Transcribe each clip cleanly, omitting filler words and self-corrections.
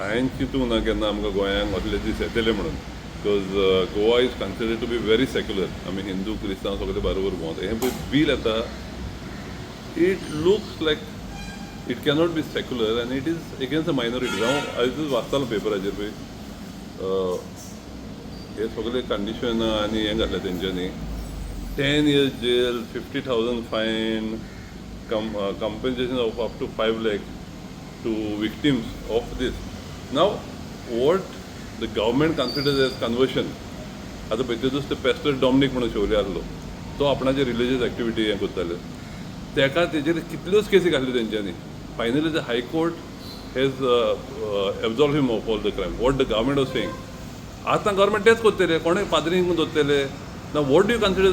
हांवें चिंतूंक ना केन्ना आमकां गोंयांक असले दीस येतले म्हणून, because Goa is considered to be very secular. आमी हिंदू, क्रिस्तांव सगळे बरोबर भोंवता. हें पळय बील येता, it looks like it cannot be secular and it is against the minority. हांव आयजूच वाचतालो पेपराचेर पळय, हे सगळे कंडिशन आनी हें घातलें तेंच्यांनी, 10 years jail, 50,000 fine, compensation of up to 5 lakh to victims of this. Now, what the government considers as conversion, आतां पळय तेतूच ते पेस्टर डॉमनीक म्हणून शिवोले आसलो, तो आपणाचे रिलिजियस एक्टिविटी हें करताले, तेका तेजेर कितल्योच केसी घातल्यो तेंच्यांनी. Finally the High Court has absolve him of all the crime, what the government was saying. आतां गव्हर्मेंट तेच करतले, कोणूय पाद्रींक दवरतले ना. What do you consider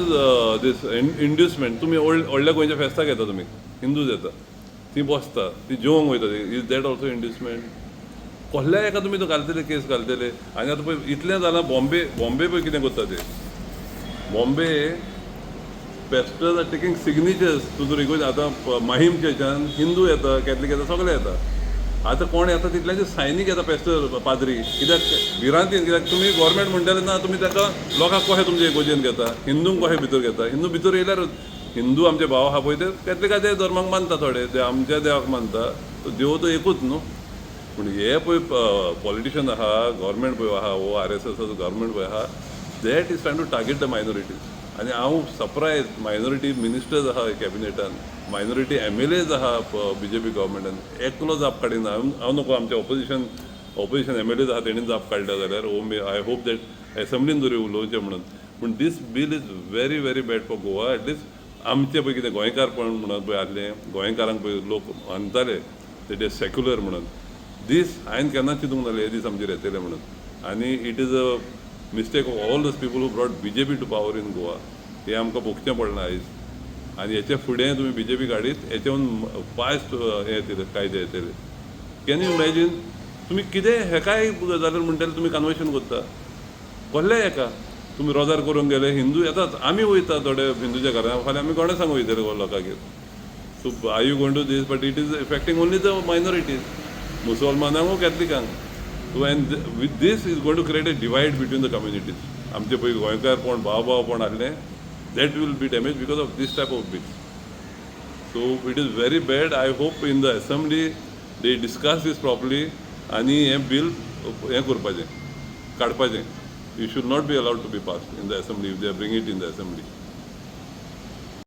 this inducement? तुमी व्हडल्या गोंयच्या फेस्ताक येता, तुमी हिंदूज येता, ती बसता, ती जेवंक वयता, is that also inducement? कसल्याय एका तुमी तो घालतले, केस घालतले. आनी आतां पळय इतलें जालां, बॉम्बे, बॉम्बे पळय कितें करता ते. Bombay pastors are taking signatures to the request. आतां माहीम चर्चान हिंदू येता, कॅथलीक येता, सगळे येता. आतां कोण येता तितल्यांचे सायनीक येता पेस्टर पाद्री. कित्याक? भिरांतीन. कित्याक तुमी गव्हर्मेंट म्हणटले ना, तुमी ताका लोकांक कशें तुमचे इगोजेन घेता, हिंदूंक कशें भितर घेता? हिंदू भितर येयल्यार हिंदू आमचे भाव आहा पळय, ते कॅथलिकाच्या धर्माक मानता, थोडे ते आमच्या देवाक मानता. तो देव तो एकूच न्हू. पूण हे पळय पॉलिटिशन आहा, गव्हर्मेंट पळय आहा, हो आरएसएसाचो गव्हर्मेंट पळय आहा, that is trying to target the minorities. आनी हांव सरप्रायज, मायनॉरिटी मिनिस्टर्स आहा कॅबिनेटान, मायनॉरिटी एमएलएज आहा बीजेपी गव्हर्मेंटान, एकलो जाप काडिना. हांव नको, आमचे ऑपोजिशन एमएलएज आहा, तेणी जाप काडल्या जाल्यार ओ मे I hope that एसेंब्लीन जरी उलोवचें म्हणून. पूण this bill is very very bad for Goa. At least आमचें पळय कितें गोंयकारपण म्हणून पळय आसलें, गोंयकारांक पळय लोक मानताले ते सेक्युलर म्हणून, दीस हांवें केन्ना चिंतूंक नासलें हे दीस आमचेर येतले म्हणून. आनी it is a mistake of all those people who brought BJP to power in Goa. हें आमकां भोगचें पडलां आयज. आनी हेच्या फुडें तुमी बीजेपी काडीत, हेच्याहून फास्ट हें येतले, कायदे येतले. Can you imagine? तुमी कितें हेकाय जाल्यार म्हणटले तुमी कन्वर्शन करता. कसल्याय हेका तुमी रोजार करूंक गेले, हिंदू येतात, आमी वयता थोडे हिंदूच्या घरान, फाल्यां आमी गणेसांक वयतले लोकांगेर. So are you going to this? But it is affecting only the minorities, मुसलमानांक, कॅथलिकांक. So and with this is going to create a divide between the communities. आमचे पळय गोंयकार कोण भाव भाव कोण आसले, that will be damage because of this type of bills. So it is very bad. I hope in the assembly they discuss this properly आनी हें बील हें करपाचें, काडपाचें. You should not be allowed to be pass in the assembly if they bring it in the assembly.